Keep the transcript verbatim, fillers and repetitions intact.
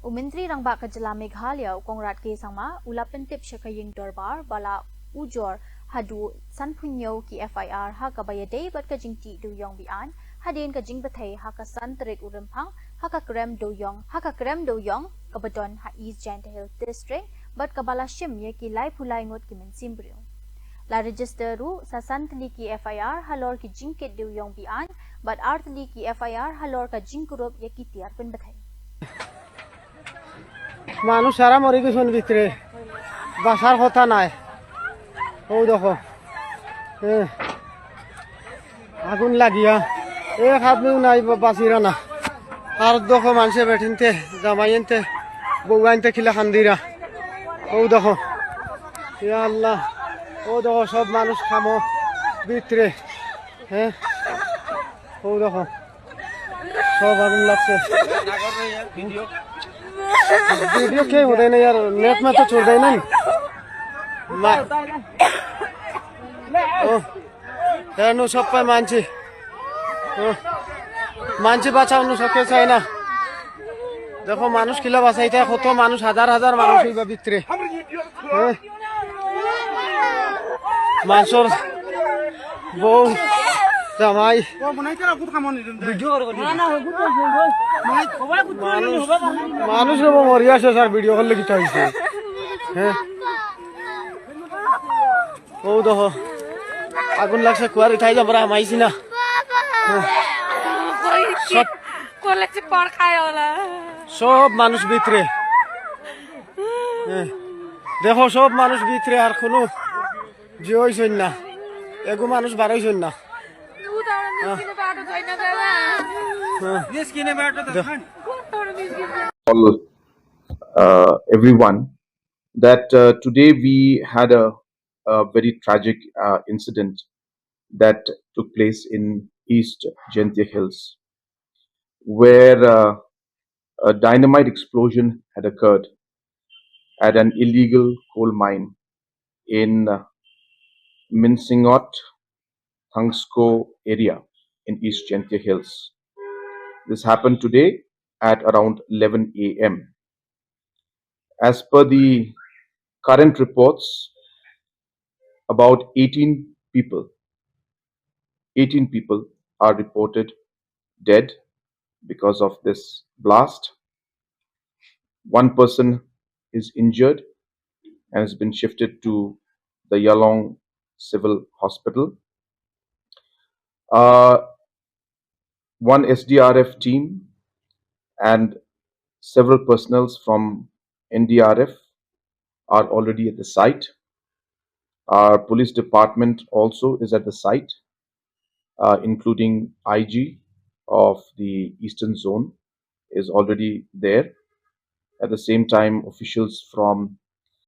U Myntri Rangbah ka Jylla Meghalaya, u Conrad K Sangma, u la pyntip sha ka ïing dorbar ba la ujor haduh sanphew hynñiew ki F I R ha kaba ïadei bad ka jingtih dewïong be-aiñ hadien ka jingbthei ha ka san tarik u Rymphang ha ka krem dewïong, ha ka krem dewïong kaba don ha East Jaintia Hills District, bad kaba la shim ïa ki laiphew lai ngut ki mynsiem briew. La register ruh sa san tylli ki F I R halor ki jingkit dewïong be-aiñ bad ar tylli ki F I R halor ka jingkurup ïa ki tiar pynbthei. মানুষ সারা মরে গেছইন ভিতরে, বাঁচার কথা নাই। ও দেখো, হ্যাঁ, আগুন লাগিয়া এক আদমিও নাই, বা-, বাঁচিরা না। আর দেখো, মানুষে বেটিনতে, জামাইনতে, বউয়াইনতে কিলা কান্দিরা। ও দেখো, ইয়া আল্লাহ, ও দেখো, সব মানুষ কামো ভিতরে, হ্যাঁ, ও দেখো। সব আগুন লাগছে। ভিডিও কে হুদাই না ইয়ার, নেট মে তো চোর দেয় না। মা-, ও, ইয়ার নু সব পায় মানছি। ও, মানছি বাঁচাও নু সব কে চায় না। দেখো মানুষ কিলা বাঁচাইতে, কত মানুষ, হাজার হাজার মানুষ অইবা ভিতরে। হ্যাঁ? মানুষর বউ, জামাই, মানুষ, মানুষ রে বাবা মরি আছে স্যার, ভিডিও করলে কিতা হইছে? হ্যাঁ? ও দেখো, আগুন লাগছে, কুয়ারি থাই আমরা হামাইছি না। হ্যাঁ। সব, কলেজে পড় খায় ওলা। সব মানুষ ভিতরে। হ্যাঁ। দেখো, সব মানুষ ভিতরে, আর কোনো যে হইছইন না, এগু মানুষ বার হইছইন না। হ্যাঁ। হ্যাঁ। All, uh, everyone, that, uh, today we had a, a very tragic, uh, incident that took place in East Jaintia Hills, where, uh, a dynamite explosion had occurred at an illegal coal mine in, uh, Minsingot Thangsko area in East Jaintia Hills. This happened today at around eleven a m. As per the current reports, about eighteen people, eighteen people are reported dead because of this blast. One person is injured and has been shifted to the Yalong Civil Hospital. Uh, one S D R F team and several personnels from N D R F are already at the site. Our police department also is at the site, uh, including I G of the Eastern Zone is already there. At the same time, officials from